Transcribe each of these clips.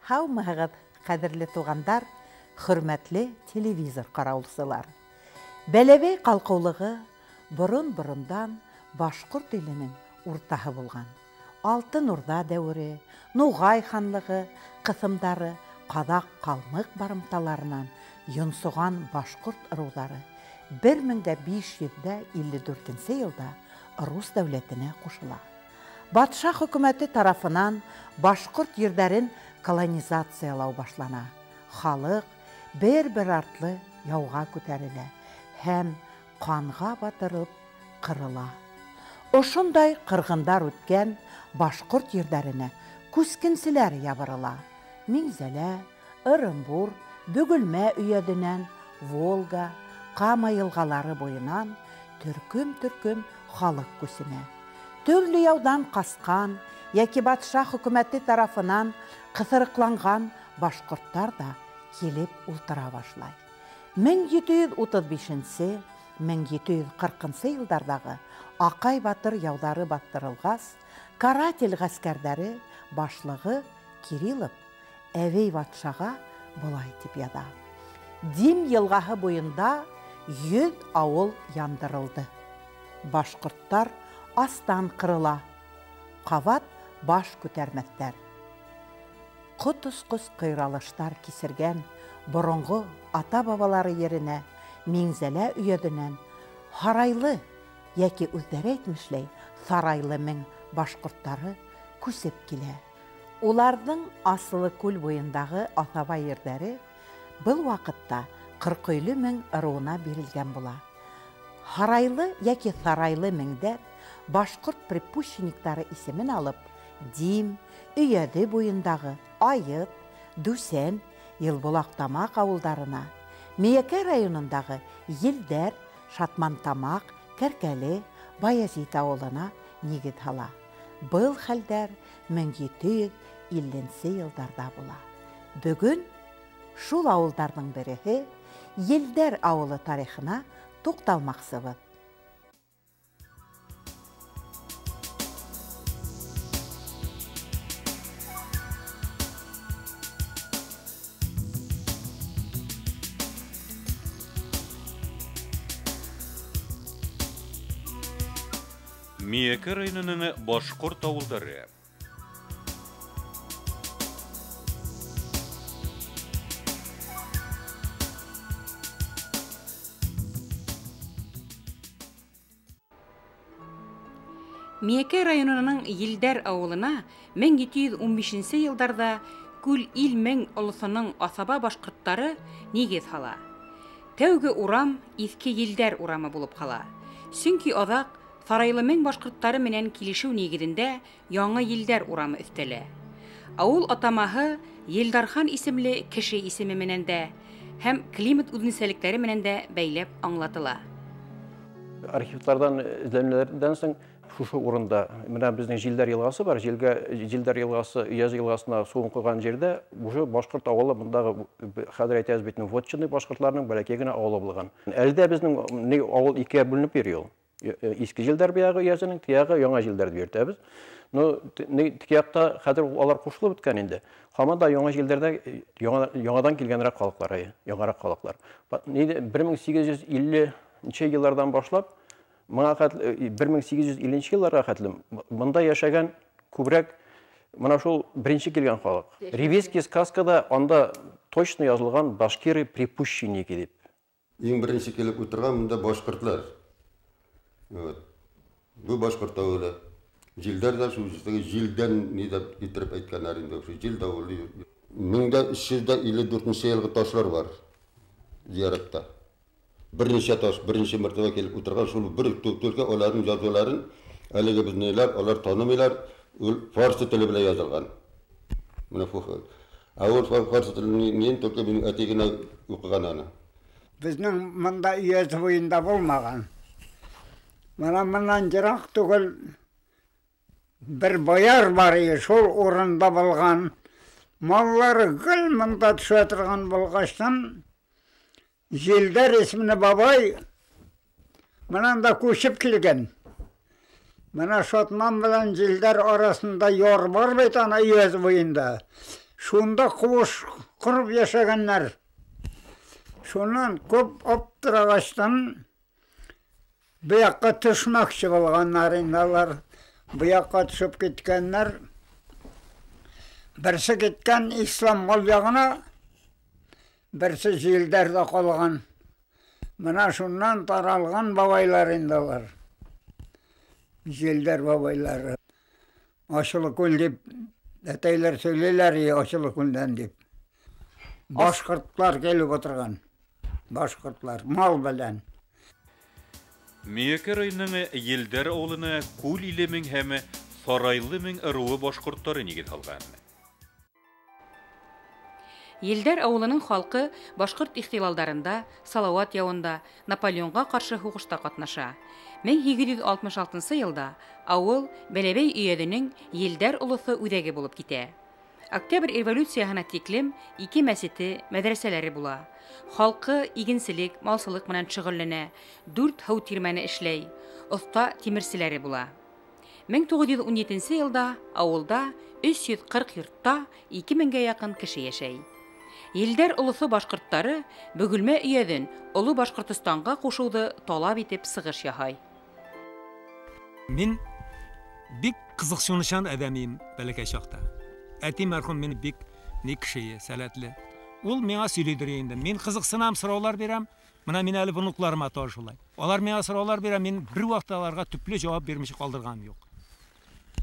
Һаумыһығыҙ, ҡәҙерле туғандар, хөрмәтле телевизор ҡараусылар. Бәләбәй ҡалҡыулығы борон-борондан башҡорт иленең уртаһы булған. Алтын Урҙа дәүере, Нуғай ханлығы ҡыҫымдары, ҡаҙаҡ ҡалмыҡ барымталарынан йонсоған башҡорт ырыуҙары 1554 йылда Рус дәүләтенә ҡушыла. Батша хөкүмәте тарафынан башҡорт ерҙәрен колонизациялау башлана. Халыҡ бер-бер артлы яуға күтәрелә һәм ҡанға батырып ҡырыла. Ошондай ҡырғындар үткән башҡорт ерҙәренә күскенселәр ябырыла. Миңзәлә, Ырымбур, Бөгөлмә өйәҙенән, Волга, Ҡама йылғалары буйынан төркөм-төркөм халыҡ күсенә. Төрлө яуҙан ҡасҡан йәки батша хөкүмәте тарафынан ҡыҫырыҡланған башҡорттар ҙа килеп ултыра башлай. 1735-1740 йылдарҙағы Аҡай батыр яуҙары баҫтырылғас, каратель ғәскәрҙәре башлығы Кириллов Әвей батшаға былай тип яҙа: Дим йылғаһы буйында 100 ауыл яндырылды. Башҡорттар астан ҡырыла, ҡабат баш күтәрмәҫтәр. Ҡот осҡос ҡыйралыштар кисергән боронғо ата-бабалары еренә Миңзәлә өйәҙенән Һарайлы йәки үҙҙәре әйтмешләй Ҫарайлы мең башҡорттары күсеп килә. Уларҙың Асылы күл буйындағы аҫаба ерҙәре был ваҡытта Ҡырҡөйлө мең ырыуына бирелгән була. Һарайлы йәки Ҫарайлы меңдәр башҡорт припущенниктары исемен алып, Дим, Өйәҙе буйындағы Айыт, Дүсән, Йылбулаҡтамаҡ ауылдарына, Миәкә районындағы Елдәр, Шатмантамаҡ, Кәркәле, Баязит ауылына нигеҙ һала. Был хәлдәр 1750 йылдарҙа була. Бөгөн шул ауылдарҙың береһе Елдәр ауылы тарихына туҡталмаҡсыбыҙ. Миәкә районының башҡорт ауылдары. Миәкә районының Елдәр ауылына 1715 йылдарҙа Күл Ил мең олоҫоноң аҫаба башҡорттары нигеҙ һала. Тәүге урам Иҫке Елдәр урамы булып ҡала. Сөнки аҙаҡ Ҫарайлы мең башҡорттары менән килешеү нигеҙендә Яңы Елдәр урамы өҫтәлә. Ауыл атамаһы Елдархан исемле кеше исеме менән дә һәм климат үҙенсәлектәре менән дә бәйләп аңлатыла. Архивтарҙан эҙләнеүҙәрҙән һуң шушы урында менә беҙҙең Жилдәр йылғасы бар. Жилдәр йылғасы Өйәз йылғасына суын ҡойған ерҙә уже башҡорт ауылы, бындағы хәҙер әйтәбеҙ бит, вотчинный башҡортларының бәләкәй генә ауылы булған. Әле дә беҙҙең ауыл икегә бүленеп йөрөй ул. Иҫке Жилдәр бияғы Өйәзенең, тияғы Яңы Жилдәр тип йөрөтәбеҙ. Но теге яҡта хәҙер алар ҡушылып бөткән инде. Һаман да Яңы Жилдәрҙә яңадан килгәнерәк халыҡлар, яңыраҡ халыҡлар. 1850 йылдарҙан башлап мына 1850 йылларға хәтлем бында йәшәгән күберәк мына шул беренсе килгән халыҡ. Ревизский сказкада анда точно яҙылған башкиры припущенники тип. Иң беренсе килеп ултырған бында башҡортлар. Вот. Был башҡорт ауылы. Жилдәр ҙә шул жилдән ни тип килтереп әйткәндәр инде, шул жил ауылы. 1354 йылғы ташлар бар зияратта. Бер нисә таш, беренсе мәртәбә килеп ултырған шул бер түлке уларҙың яҙыуҙарын әлеге беҙнеләр, улар танымайлар, ул фарсы теле белән яҙылған. Менә фух. Ә ул фарсы телен только минең әтей генә уҡыған аны. Беҙҙең мында өйәҙ буйында булмаған. Мына мынан йыраҡ түгел бер баяр бар ине, шул урында булған. Маллары гел мында төшә торған булғастан Жилдәр исемле бабай мынан да күсеп килгән. Менә Шатман белән Җилдәр арасында яр бар бит ана өяз буенда. Шунда куыш корып яшәгәннәр. Шуннан күп аптырагачтан бу якка төшмәкче булганнар инде алар. Бу якка төшеп киткәннәр. Берсе киткән Исламгол ягына, берсе Җилдәрдә калган. Менә шуннан таралган бабайлар инде алар. Җилдәр бабайлары. Ачылы күл дип әтәйләр сөйлиләр, Ачылы күлдән дип. Башкортлар килеп утырган. Башкортлар мал белән. Миәкә районының Елдәр авылына Күл Илемең һәм Сарайлымең ыруы башкортлары нигез алган. Елдәр авылының халкы башкорт ихтилалдарында, Салават явында, Наполеонга каршы һуғышта катнаша. 1866 елда авыл Бәләбәй өйәденең Елдәр олысы үҙәге булып китә. Октябрь революцияһына тиклем ике мәсете, мәҙрәсәләре була. Халкы игенселек, малсылык менән шөгыльләнә, 4 һыу тирмәне эшләй, оҫта тимерселәре була. 1917 елда авылда 340 йортта 2000-гә яҡын кеше йәшәй. Елдәр олоҫо башҡорттары Бөгөлмә өйәҙен Оло Башҡортостанға ҡушыуҙы талап итеп сығыш яһай. Мин бик ҡыҙыҡһыныусан әҙәм инем бәләкәй саҡта. Әти мәрхүм мине бик ни кеше, сәләтле. Ул миңа сөйләйдер инде. Мин ҡыҙыҡсынам, сораулар бирәм. Мына мин әле внукларыма тоже шулай. Алар миңа сораулар бирә, мин бер ваҡытта аларға төплө жауап бирмичә ҡалдырғаным юҡ.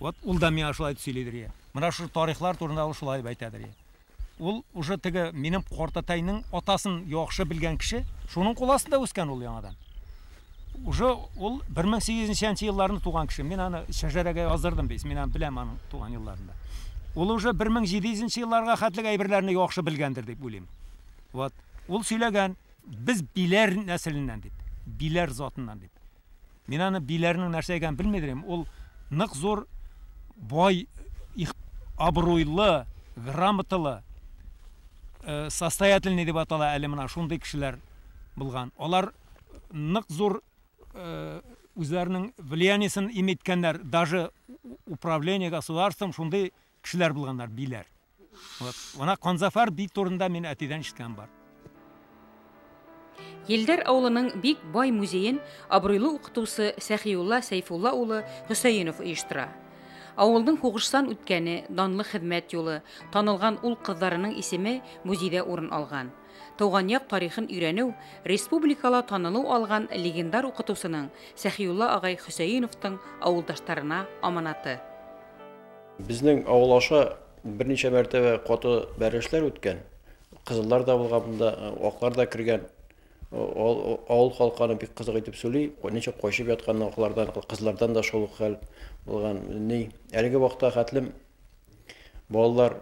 Вот ул да миңа шулай сөйләйдер. Мына шу тарихлар турында ул шулай әйтәдер. Ул уже теге минем ҡартатайның атасын яҡшы белгән кеше, шуның ҡул аҫтында үҫкән ул яңадан. Уже ул 1800 йылларында туған кеше. Мин аны шәжәрәгә яздырдым бит. Мин аны беләм аның туған йылларында. Ул уже 1700 йылларга хәтлек әйберләрне яҡшы белгәндер дип уйлыйм. Вот. Ул сөйләгән, без биләр нәселеннән дип, биләр затыннан дип. Мин аны биләрнең нәрсә икәнен белмәдем. Ул нык зур, бай, абруйлы, грамоталы, состоятельный дип атала әле менә шундый кешеләр булган. Алар нык зур үзләренең влияниесен иметкәннәр, даже управление государством шундый кешеләр булганнар, биләр. Вот. Ана Канзафар би турында мин әтидән ишеткән бар. Елдәр авылының бик бай музейын абруйлы уҡытыусы Сәхиулла Сәйфулла улы Хөсәйенов ойоштора. Ауылдың һуғышсан үткәне, данлы хеҙмәт юлы, танылған ул ҡыҙҙарының исеме музейҙә урын алған. Тыуған яҡ тарихын өйрәнеү республикала танылыу алған легендар уҡытыусының Сәхиулла ағай Хөсәйеновтың ауылдаштарына аманаты. Безнең ауыл аша бер нисә мәртәбә ҡаты бәрелешләр үткән. Ҡызылдар да булған бында, аҡлар да кергән. Ауыл халҡы аны бик ҡыҙыҡ итеп сөйләй, нисек ҡайшып ятҡан аҡларҙан, ҡызылдарҙан да шул уҡ хәл булған. Ни, әлеге ваҡытта хәтлем балалар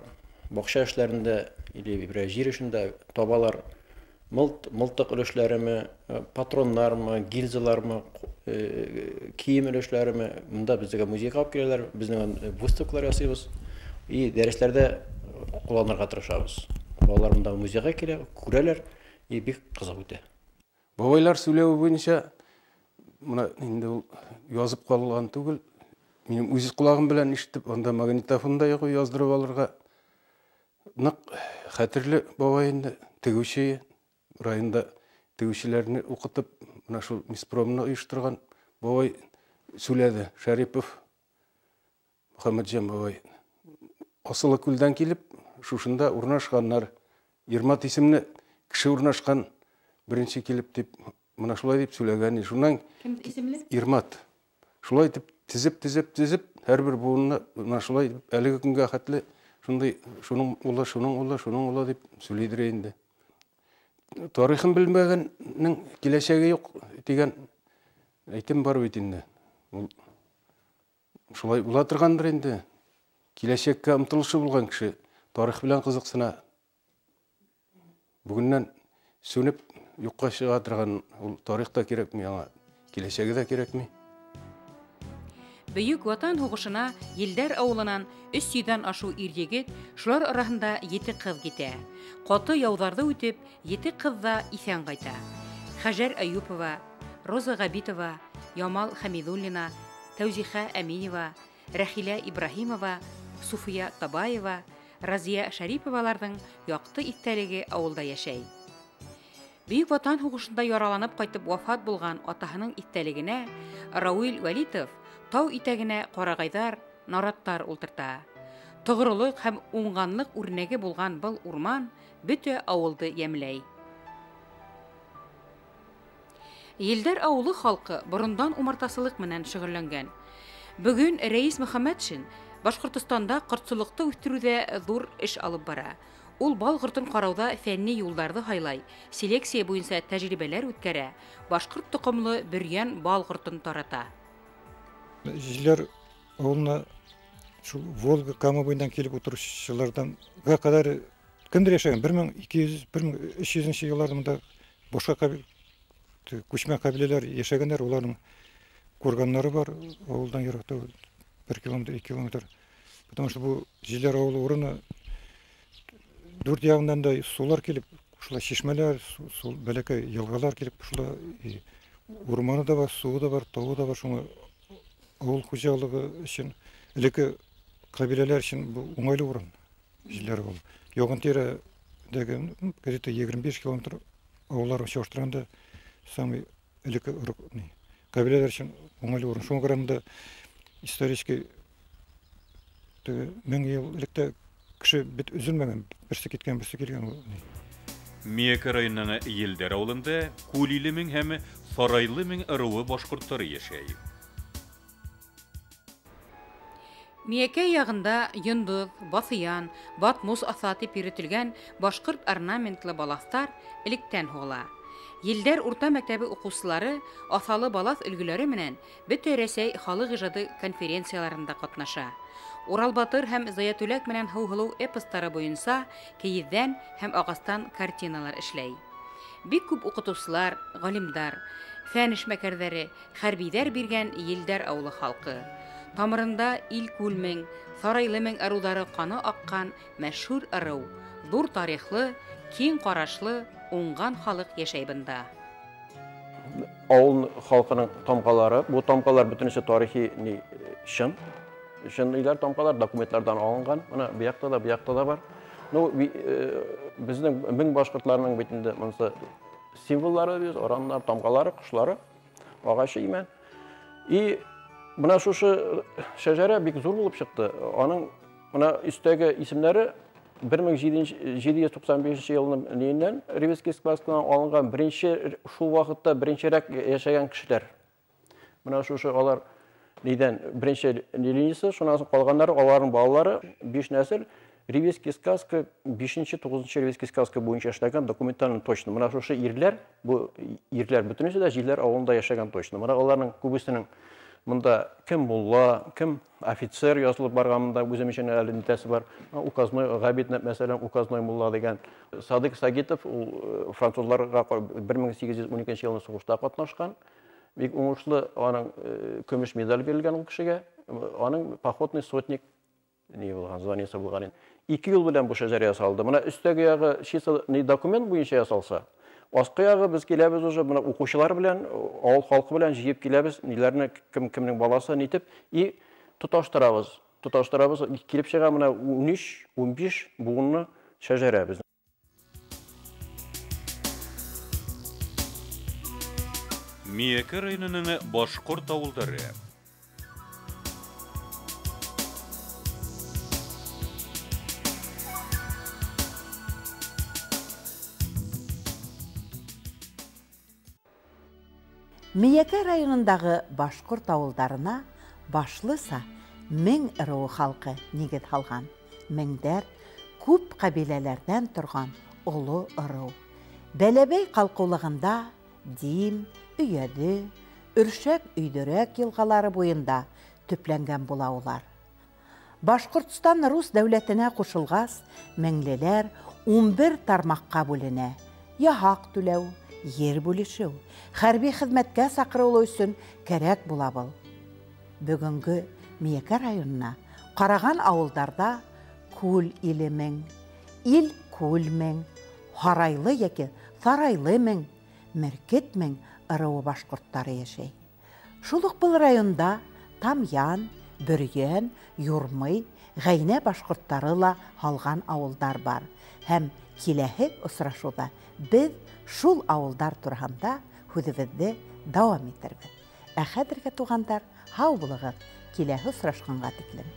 баҡса эшләрендә или берәр җир эшендә табалар мылтыҡ өлөшләреме, патроннармы, гильзалармы, кейем өлөшләреме, монда безгә музейға алып киләләр, безнең выставкалар ясыйбыз и дәресләрдә кулланырга тырышабыз. Балалар монда музейга килә, күрәләр и бик кызык үтә. Бабайлар сөйләве буенча мына инде ул язып калган түгел. Минем үз колагым белән ишетеп, анда магнитофонда юк яздырып алырга. Нык хәтерле бабай инде, тегүче, районда тегүчеләрне укытып, менә шул миспромны оештырган бабай сөйләде. Шәрипов Мөхәммәтҗан бабай. Асылы күлдән килеп, шушында урнашканнар. Ирмат исемле кеше урнашкан беренче килеп дип, менә шулай дип сөйләгән. Шуннан кем исемле? Ирмат. Шулай итеп тезеп, һәрбер буынны менә шулай итеп әлеге көнгә хәтле шундый, шуның улы, шуның улы, шуның улы дип сөйлидер инде. Тарихын белмәгәннең киләчәге юк дигән әйтем бар бит инде. Ул шулай була торгандыр инде. Киләчәккә омтылышы булган кеше тарих белән кызыксына. Бүгеннән сүнеп юкка чыга торган ул тарих та кирәкми аңа, киләчәге дә кирәкми. Бөйөк Ватан һуғышына Елдәр ауылынан 300-дән ашыу ир-егет, шулар араһында 7 ҡыҙ китә. Ҡаты яуҙарҙы үтеп, 7 ҡыҙ ҙа иҫән ҡайта. Хәжәр Әйүпова, Роза Ғәбитова, Ямал Хәмиҙуллина, Тәүзиха Әминева, Рәхилә Ибраһимова, Суфия Табаева, Разия Шәриповаларҙың яҡты иҫтәлеге ауылда йәшәй. Бөйөк Ватан һуғышында яраланып ҡайтып вафат булған атаһының иҫтәлегенә Рауил Вәлитов тау итәгенә ҡарағайҙар, нараттар ултырта. Тоғролоҡ һәм уңғанлыҡ үрнәге булған был урман бөтә ауылды йәмләй. Елдәр ауылы халҡы борондан умартасылыҡ менән шөғөлләнгән. Бөгөн Рәис Мөхәммәтшин Башҡортостанда ҡортсолоҡто үҫтереүҙә ҙур эш алып бара. Ул бал ҡортон ҡарауҙа фәнни юлдарҙы һайлай, селекция буйынса тәжрибәләр үткәрә, башҡорт тоҡомло бөрйән бал ҡортон тарата. Елдәр ауылына шул Волга Кама буйынан килеп ултырыусыларҙан ҡәҙәр кемдер йәшәгән? 1200-1300 йылдарҙа бында башҡа күсмә ҡәбиләләр йәшәгәндәр, уларҙың ҡурғандары бар, ауылдан йыраҡ түгел, 1 километр, 2 километр. Потому что был Елдәр ауылы урыны дүрт яғынан да сулар килеп, шулай шишмәләр, сул бәләкәй йылғалар килеп, шулай урманы да бар, суы да бар, тауы да бар, шуңа ауыл хужалығы өсөн, элекке ҡәбиләләр өсөн был уңайлы урын Елдәр ауылы. Яҡын тирәдәге где-то 25 километр ауылдар сағыштырғанда самый элекке ҡәбиләләр өсөн уңайлы урын. Шуңа күрә бында исторический мең йыл электә кеше бит өзелмәгән, берсе киткән, берсе килгән. Миәкә районының Елдәр ауылында Күлиле мең һәм Сарайлы мең ырыуы башҡорттары йәшәй. Миәкә яғында йондоҙ, баҫыян, батмус аҫа тип йөрөтөлгән башҡорт орнаментлы балаҫтар электән һуғыла. Елдәр урта мәктәбе уҡыусылары аҫалы балаҫ өлгөләре менән бөтә Рәсәй халыҡ ижады конференцияларында ҡатнаша. Урал батыр һәм Заятүләк менән Һыуһылыу эпостары буйынса кейеҙҙән һәм ағастан картиналар эшләй. Бик күп уҡытыусылар, ғалимдар, фән эшмәкәрҙәре, хәрбиҙәр биргән Елдәр ауылы халҡы. Тамырында Илкүл мең, Сарайлы мең ырыуҙары ҡаны аҡҡан мәшһүр ырыу, ҙур тарихлы, киң ҡарашлы, уңған халыҡ йәшәй бында. Ауыл халҡының тамғалары, бу тамғалар бөтөнөсө тарихи чын. Чын иләр тамғалар документлардан алынған. Мына бу яҡта да, бу яҡта да бар. Ну, безнең мең башҡортларының бит инде монысы символлары без, ораннар, тамғалары, ҡошлары, ағашы имән. И мына шушы шәжәрә бик зур булып чыкты. Аның мына өстәге исемнәре 1795 йылының нейеннән Ревизский сказкадан алынған беренче шул ваҡытта беренсерәк йәшәгән кешеләр. Мына шушы алар нейдән беренче линиясы, шуннан соң калганнары аларның балалары 5 нәсел Ревизский сказка 5-9 Ревизский сказка буенча эшләгән документтан точно. Мына шушы ирләр, бу ирләр бөтенесе дә Җилләр авылында яшәгән точно. Мына аларның күбесенең монда кем мулла, кем офицер язылып барган, монда үзем өчен әле нитәсе бар. Указной Габит, мәсәлән, указной мулла дигән. Садык Сагитов ул французларга 1812 елны сугышта катнашкан. Бик уңышлы аның көмеш медаль бирелгән ул кешегә. Аның походный сотник ни булган, званиесе булган. 2 ел белән бу шәҗәрә ясалды. Мына өстәге ягы чисто документ буенча ясалса, аскы ягы без киләбез уже мына укучылар белән, авыл халкы белән җыеп киләбез, ниләрне кем кемнең баласы нитеп и тоташтырабыз. Тоташтырабыз, килеп чыга мына 13-15 буынны шәҗәрәбез. Миәкә районының башҡорт ауылдары. Миәкә районындағы башҡорт ауылдарына башлыса мең ырыуы халҡы нигеҙ һалған. Меңдәр күп ҡәбиләләрҙән торған оло ырыу. Бәләбәй ҡалҡыулығында Дим, Өйәҙе, Өршәк, Өйҙөрәк йылғалары буйында төпләнгән була улар. Башҡортостан рус дәүләтенә ҡушылғас, меңлеләр 11 тармаҡҡа бүленә. Яһаҡ түләү, ер бүлешеү, хәрби хеҙмәткә саҡырылыу өсөн кәрәк була был. Бөгөнгө Миәкә районына ҡараған ауылдарда Күл иле мең, Ил күл мең, Һарайлы йәки Ҫарайлы мең, Меркет мең ырыуы башҡорттары йәшәй. Шул уҡ был районда Тамъян, Бөрйән, Юрмый, Ғәйнә башҡорттары ла һалған ауылдар бар. Һәм киләһе осрашыуҙа беҙ шул ауылдар тураһында һүҙебеҙҙе дауам итербеҙ. Ә хәҙергә, туғандар, һау булығыҙ, киләһе осрашҡанға тиклем.